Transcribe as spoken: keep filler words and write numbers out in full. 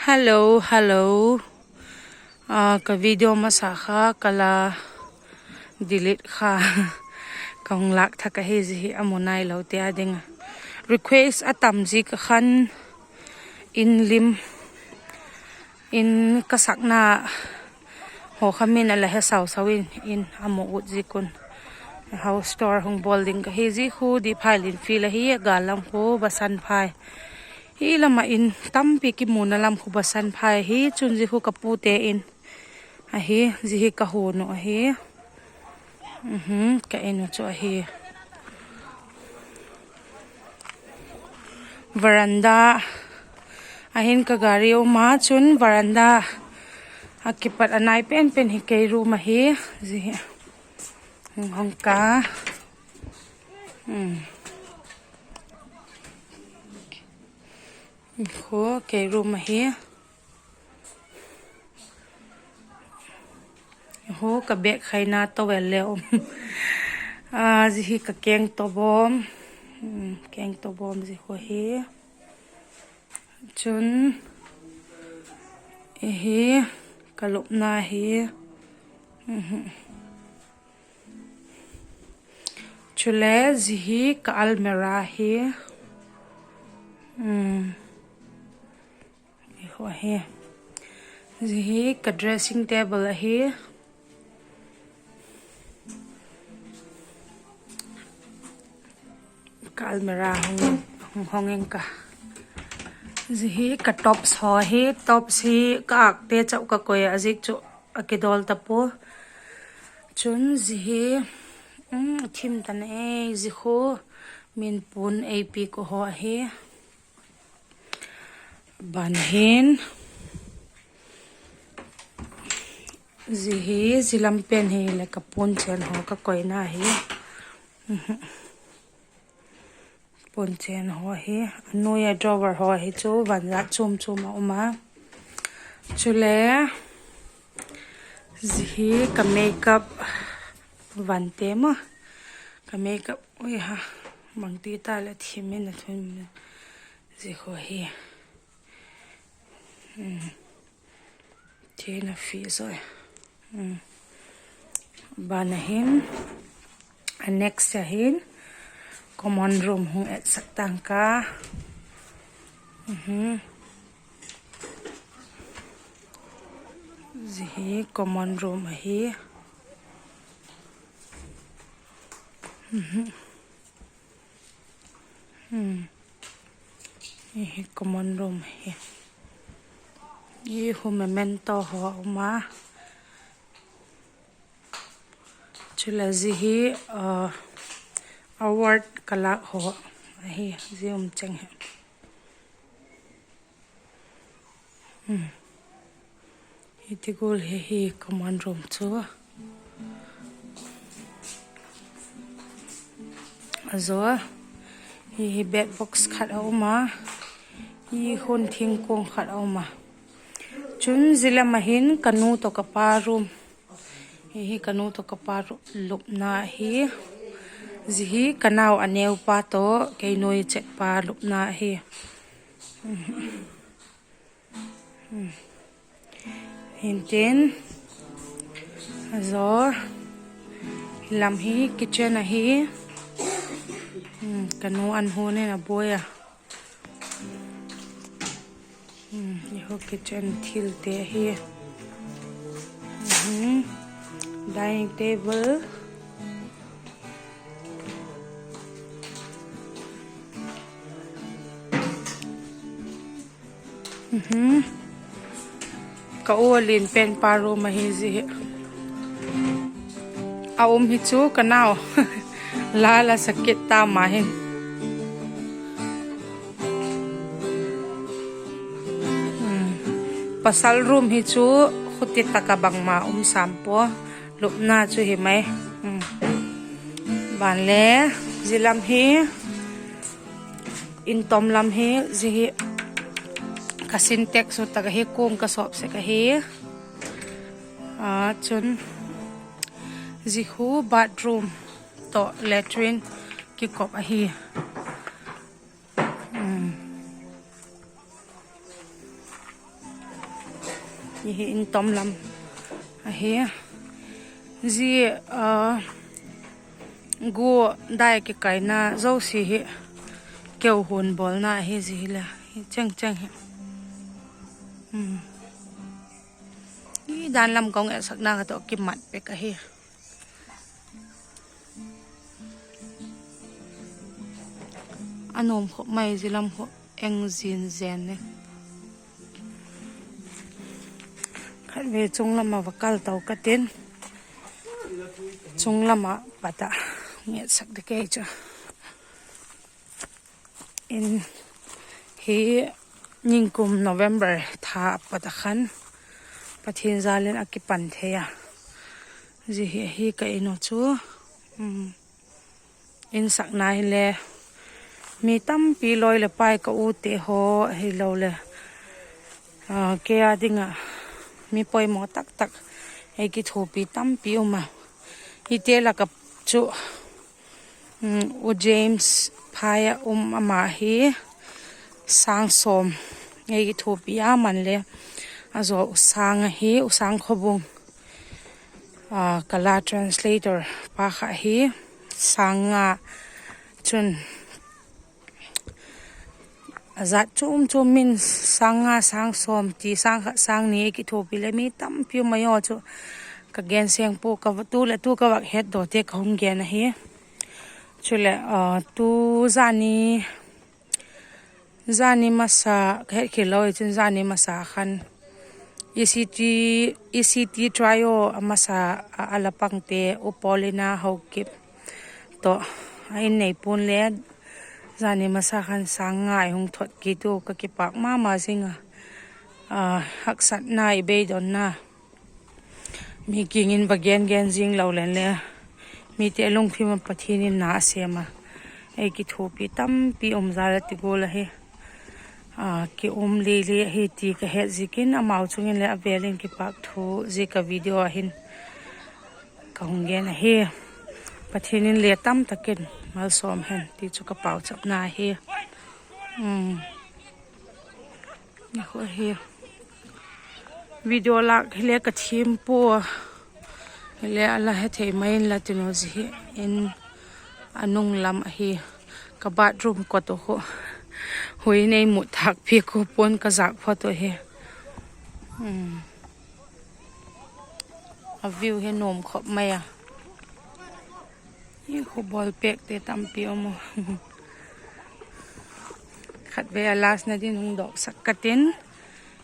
Hello, hello. Ka video masa kha ka la delete kha. Ka hung lâk thak ahi, zia hi a mu nailote â ding a. Request a tam ziak a khan in lim, in ka sakna haw kha min a la he sau sau in, in a mu ut ziak un. House tour hung bawl ding ka hi. Zia khu Dihphai Linfield ahi, a gâl lam khu Basanphai. Hi lam ah in tampi kimuna lam khu Basanphai ahi, chun zia khu ka pute in ahi, zia hi ka hun uh ahi. Ka in uh chu ahi. Veranda ahin ka gari um a, chun veranda a kipat a nai pen pen hi kei room ahi. Zia hi hung ka khu kei room ahi. Khu ka bag khaina towel le um. Zia hi ka keng tawbawm, keng tawbawm zia khu hi. Chun hi ka lupna hi. Chule zia hi ka almirah hi. Zia hi ka dressing table ahi. Ka almirah hung hong ing ka. Zia hi ka tops haw hi, tops hi ka âkte chau ka koi a, a ziak chu a kidawl ta pua. Chun zia hi a thim ta na ei, zia khu min puan ei piak uh haw ahi. Ban hin, zia hi zia lam pen hi le ka puan chên haw ka koina hi. Puan chên haw hi, a nuai a drawer haw hi chu van zat chuam chuam a um a. Chule zia hi ka makeup vante maw, ka makeup ui ha, bangti ta leh thim in a thun, zia khu hi thina fi zawi. Ban a hin, a next a hin common room hung etsak tang ka. Zia hi common room ahi. Hi common room hi. Hi khu memento haw a um a. Chule zia hi award ka lâk haw ahi, zia um cheng hi. Hi ti gual hi, hi common room chu. A zaw, hi hi bed box khat a um a, hi hun thingkuang khat a um a. Chun zia lam a hin ka nu tawh ka pa room, hi hi ka nu tawh ka pa lupna hi. Zia hi ka nau a neupa tawh kei nuai chetpa lupna hi. Hintin, a zaw, hi lam hi kitchen ahi. Ka nu an hun in a buai a. Hi khu kitchen thilte ahi. Dining table. Ka u a lian pen pa room ahi zia hi. A um hi chu ka nau la la sa kit ta ma hin. Pasal room hi chu khuti tak a bangma um sam pua, lupna chu hi mai. Ban le, zia lam hi in tom lam hi, zia hi ka Sintex u tak ahi, kuang ka sawp sek ahi. Chun zia khu bathroom tawh latrine kikop ahi. Hi in tom lam ahi. Zia, a, gua dai kikaina zosia hi keu hun bawlna ahi zi hile. Hi cheng cheng hi. I dan lam ka hung etsakna ka tawh kimat pek ahi. A nuam khop mai zi lam khu eng zin zen e. Khatvei chung lam ah va kal to ka tin. Chung lam ah pat a ngetsak ding kei chu. In hi ningkum November tha pat a khan Pathian jal in a kipan thei a. Zia hi, hi ka in u chu. In sakna hile mi tampi lawi leh pai ka ute haw ahiloleh, a, kei â ding ah mi poimaw tak tak ei kithuapi tampi um a. Hite lak ah chu, U James phai ah um ama hi sâng sawm ei kithuapi a, aman le a zaw U Sâng ahi, U Sâng Khawbung, a, ka la translator pa kha hi sâng nga chun a zat chuam chuam min sâng nga, sâng sawm ti, sâng khat, sâng ni ei kithuapi leh mi tampi um mai aw chu ka gen seng pua, ka va, tu leh tu ka vak hetdawte ka hung gen ahi. Chuleh, a, tu zani, zani masa ka hetkhial lo i chun zani masa khan ECT, ECT trio a masa a, a la pangte U Paulina Haokip tawh a in neipu'n le zani masa khan sâng nga ei hung thot kit u ka kipâk ma ma zing a. A, haksatna i beidonna mi kiang in va gen gen zing lo leng le, mite lungthim ah Pathian in na a sêm a, ei kithuapi tampi um zal a ti gual ahi. A, ki um li li ahi ti ka het ziakin amau chung in le a vêl in kipâk thu zia ka video ah hin ka hung gen ahi. Pathian in le tam tak in malsawm hen ti chu ka pauchapna ahi. Khu hi video lâk hile ka thiam pua, hile a la hethei mai inla tin u, zia hi in a nung lam ahi. Ka bathroom kot u khu hui in ei mut thâk piak u pua'n ka zâk phot u hi. A view hi nuam khop mai a. I khu ball pêkte tampi um u. Khatvei a lastna din hung dawksak ka tin.